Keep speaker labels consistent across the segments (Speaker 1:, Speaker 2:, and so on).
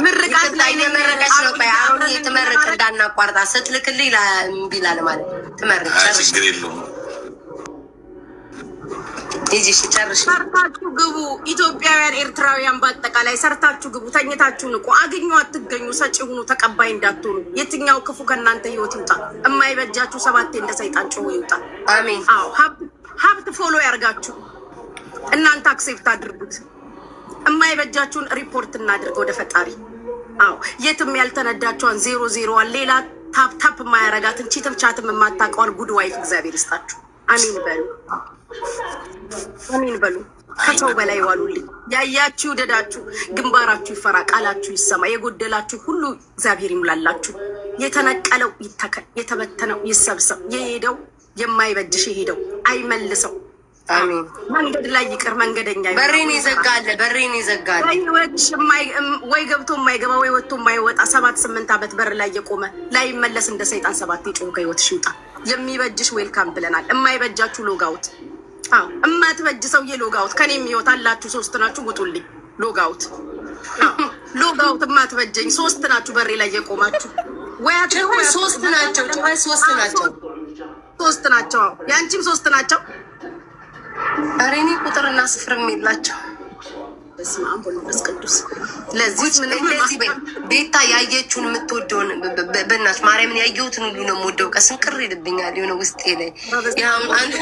Speaker 1: ምርቃት ላይ ነኝ።
Speaker 2: እየመረቀች ነው። ቆይ አሁን ትመርቅ እንዳናቋርጣ ስትልክልኝ እምቢ ላለ ማለት ትመርቅ።
Speaker 3: አይ
Speaker 2: ጨርሽ
Speaker 3: ችግር የለውም።
Speaker 2: ሂጂ፣ እሺ ጨርሽ።
Speaker 1: ሰርታችሁ ግቡ። ኢትዮጵያውያን፣ ኤርትራውያን በአጠቃላይ ሰርታችሁ ግቡ። ተኝታችሁ ንቁ። አግኙ አትገኙ፣ ሰጪ ሁኑ፣ ተቀባይ እንዳትሆኑ። የትኛው ክፉ ከእናንተ ህይወት ይውጣ። የማይበጃችሁ ሰባቴ እንደ ሰይጣን ጮሆ ይውጣ።
Speaker 2: አሜን።
Speaker 1: አዎ ሀብት follow ያርጋችሁ። እናንተ accept አድርጉት። የማይበጃችሁን ሪፖርት እናድርግ ወደ ፈጣሪ። አዎ የትም ያልተነዳችኋን ዜሮ ዜሮዋን ሌላ tap tap የማያረጋትን cheat ም chat ም የማታውቀዋን good wife እግዚአብሔር ይስጣችሁ። አሜን በሉ፣ አሜን በሉ። ከሰው በላይ ዋሉልኝ። ያያችሁ ይውደዳችሁ፣ ግንባራችሁ ይፈራ፣ ቃላችሁ ይሰማ። የጎደላችሁ ሁሉ እግዚአብሔር ይሙላላችሁ። የተነቀለው ይተከል፣ የተበተነው ይሰብሰብ። የሄደው የማይበጅሽ የሄደው አይመልሰው።
Speaker 2: አሜን።
Speaker 1: መንገድ ላይ ይቅር፣ መንገደኛ ይሁን።
Speaker 2: በሬን ይዘጋል፣ በሬን ይዘጋል።
Speaker 1: ወይ ወይ ገብቶ የማይገባ ወይ ወጥቶ የማይወጣ 7 8 ዓመት በር ላይ የቆመ ላይመለስ እንደ ሰይጣን ሰባት የጮኸ ከህይወትሽ ይውጣ። የሚበጅሽ welcome ብለናል። የማይበጃችሁ log out። አዎ እማትበጅ ሰውዬ log out። ከኔም ህይወት አላችሁ ሶስት ናችሁ፣ ውጡልኝ። Log out፣ log out። እማትበጀኝ ሶስት ናችሁ በሬ ላይ የቆማችሁ ወይ አትገቡ
Speaker 2: ጭራሽ ሶስት ናቸው፣ ጭራሽ ሶስት ናቸው።
Speaker 1: ሶስት ናቸው። አዎ የአንቺም ሶስት ናቸው።
Speaker 2: ኧረ እኔ ቁጥርና ስፍርም የላቸው።
Speaker 1: በስመ አብ ወወልድ ወመንፈስ ቅዱስ። ለዚህ ምንም
Speaker 2: እንደዚህ በይ ቤታ፣ ያየችውን የምትወደውን በእናትሽ ማርያምን ያየሁትን ሁሉ ነው የምወደው። ቀስን ቅር ይልብኛል የሆነ ውስጤ ላይ ያው አንድ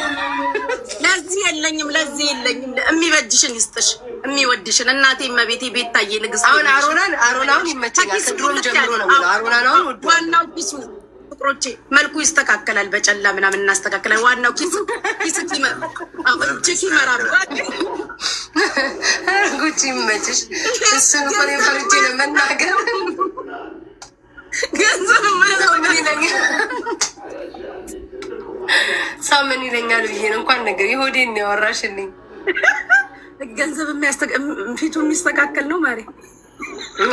Speaker 1: ለዚህ የለኝም፣ ለዚህ የለኝም። የሚበጅሽን ይስጥሽ፣ የሚወድሽን እናቴ እመቤቴ ቤታዬ ንግስት።
Speaker 2: አሁን አሮናን አሮናውን ይመቸኛል። ከድሮም ጀምሮ ነው የምለው አሮናን አሁን ወደዋለሁ።
Speaker 1: ዋናው ኪሱ ፍቅሮቼ፣ መልኩ ይስተካከላል። በጨላ ምናምን እናስተካክላል። ዋናው ኪስ ኪስ እጅግ ይመራል።
Speaker 2: ጉቺ ይመችሽ። እሱን እኮ እኔ ፈርቼ ለመናገር
Speaker 1: ገንዘብ
Speaker 2: ሰው ምን ይለኛል፣ ሰው ምን ይለኛል ብዬ ነው። እንኳን ነገር የሆዴን ነው ያወራሽልኝ።
Speaker 1: ገንዘብ ፊቱ የሚስተካከል ነው ማሪ።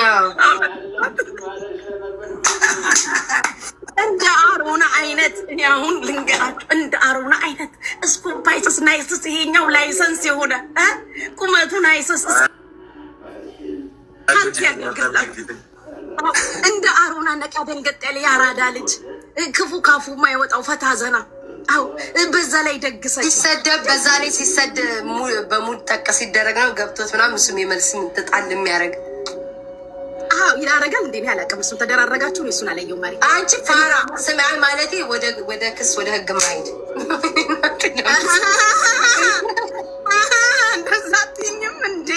Speaker 2: አዎ።
Speaker 1: እንደ አሮና አይነት እኔ አሁን ልንገራችሁ፣ እንደ አሮና አይነት እስኩፓይስስ ናይስስ ይሄኛው license የሆነ ቁመቱ ናይስስ ካንት ያደርግላችሁ። እንደ አሮና ነቃ ደንገጥ ያለ የአራዳ ልጅ ክፉ ካፉ የማይወጣው ፈታ ዘና። አዎ በዛ ላይ ደግሰች
Speaker 2: ሲሰደብ በዛ ላይ ሲሰደብ በ mood ጠቅ ሲደረግ ነው ገብቶት ምናምን እሱም የመልስ ጣል የሚያደርግ።
Speaker 1: አዎ ይዳረጋል። እንዴ እኔ አላውቅም። እሱን ተደራረጋችሁ፣ እኔ እሱን አላየሁም። ማሪ
Speaker 2: አንቺ ፋራ ስሚ፣ አይ ማለቴ ወደ ክስ ወደ ህግ ማሄድ
Speaker 1: እንደዛ አትይኝም እንዴ?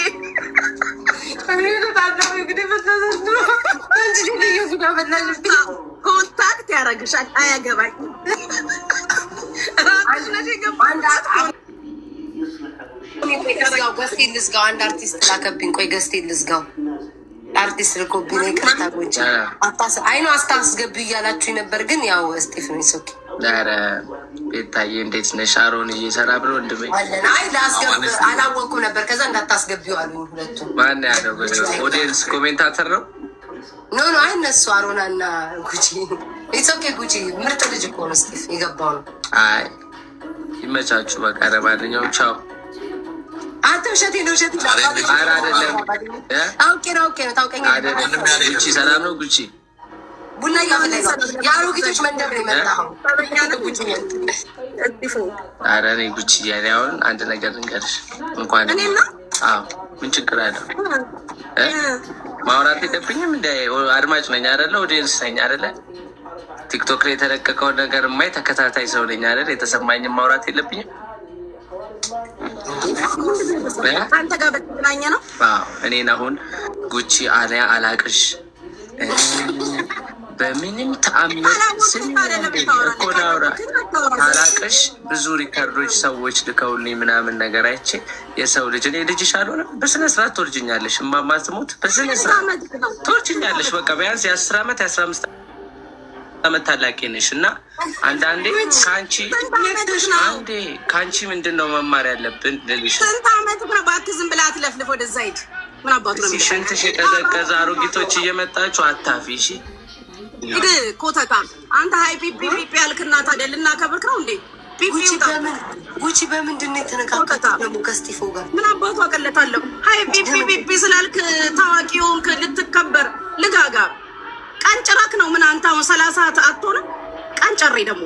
Speaker 1: Contact ያደርግሻል። አያገባኝም። ራስሽ ነሽ የገባሽ።
Speaker 2: Guest ኤን ልዝጋው። አንድ አርቲስት ላከብኝ። ቆይ guest ኤን ልዝጋው። አርቲስት ልኮብኝ ነው። ይቅርታ ጎንቻ አይኖ አስታስገቢ እያላችሁ ነበር፣ ግን ያው ስቴፍን ሶኪ
Speaker 4: ኧረ ቤታዬ እንዴት ነሽ? አሮን እየሰራ ብሎ ወንድሜ
Speaker 2: አለን። አይ ላስገብ አላወኩም ነበር። ከዛ እንዳታስገቢው አሉኝ ሁለቱም።
Speaker 4: ማን ያለው? Audience commentator ነው።
Speaker 2: No, no፣ አይ እነሱ አሮና እና ጉቺ። It's okay ጉቺ ምርጥ ልጅ እኮ ነው። ስቴፍ የገባው ነው።
Speaker 4: አይ ይመቻችሁ። በቃ ለማንኛውም ቻው።
Speaker 2: አንተ ውሸቴ ነው ውሸቴ ነው።
Speaker 4: ኧረ አይደለም እ?
Speaker 2: አውቄ ነው አውቄ ነው ታውቀኛለህ።
Speaker 4: አይደለም። ጉቺ ሰላም ነው ጉቺ?
Speaker 2: ቡና እያፈላኝ ነው። የአሮጊቶች መንደር ነው የመጣኸው። ጉቺ
Speaker 4: ኧረ እኔ ጉቺ እያለ አሁን አንድ ነገር ልንገርሽ እንኳን
Speaker 1: እኔና
Speaker 4: አዎ ምን ችግር አለው እ? ማውራት የለብኝም እንደ አድማጭ ነኝ አይደለ? Audience ነኝ አይደለ? ቲክቶክ ላይ የተለቀቀውን ነገር የማይ ተከታታይ ሰው ነኝ አይደል? የተሰማኝን ማውራት የለብኝም እ?
Speaker 1: ከአንተ ጋር በተገናኘ ነው።
Speaker 4: አዎ እኔን አሁን ጉቺ አሊያ አላቅሽ በምንም ተአምር ስሚ እኮ ላውራ አላቅሽ ብዙ record ኦች ሰዎች ልከውልኝ ምናምን ነገር አይቼ የሰው ልጅ እኔ ልጅሽ አልሆነም። በስነ ስርዓት ትወልጅኛለሽ። እማማ ትሙት በስነ ስርዓት ትወልጅኛለሽ። በቃ ቢያንስ የ10 ዓመት የ15 ዓመት ታላቂ ነሽ እና አንዳንዴ ከአንቺ አንዴ ከአንቺ ምንድን ነው መማር ያለብን ልልሽ
Speaker 1: ስንት ዓመት ነው? እባክህ ዝም ብለህ አትለፍልፍ። ወደዛ ሂድ። ምን አባቱ ነው የሚለው?
Speaker 4: ሽንትሽ የቀዘቀዘ አሮጊቶች እየመጣችሁ አታፊ እሺ።
Speaker 1: ሂድ ኮተታ። አንተ ሀይ ፒፒ ፒፒ ያልክና ታዲያ ልናከብርክ ነው እንዴ? ፒፒ
Speaker 2: ጉቺ
Speaker 1: ይውጣ።
Speaker 2: በምን ጉቺ በምንድን ነው የተነካካችሁት ደግሞ ከስጢፎ ጋር?
Speaker 1: ምን አባቱ አቀለታለሁ? ሀይ ፒፒ ፒፒ ስላልክ ታዋቂ ሆንክ ልትከበር ልጋጋ ቀንጭራክ ነው። ምን አንተ አሁን 30 አትሆንም? ቀንጨሬ ደግሞ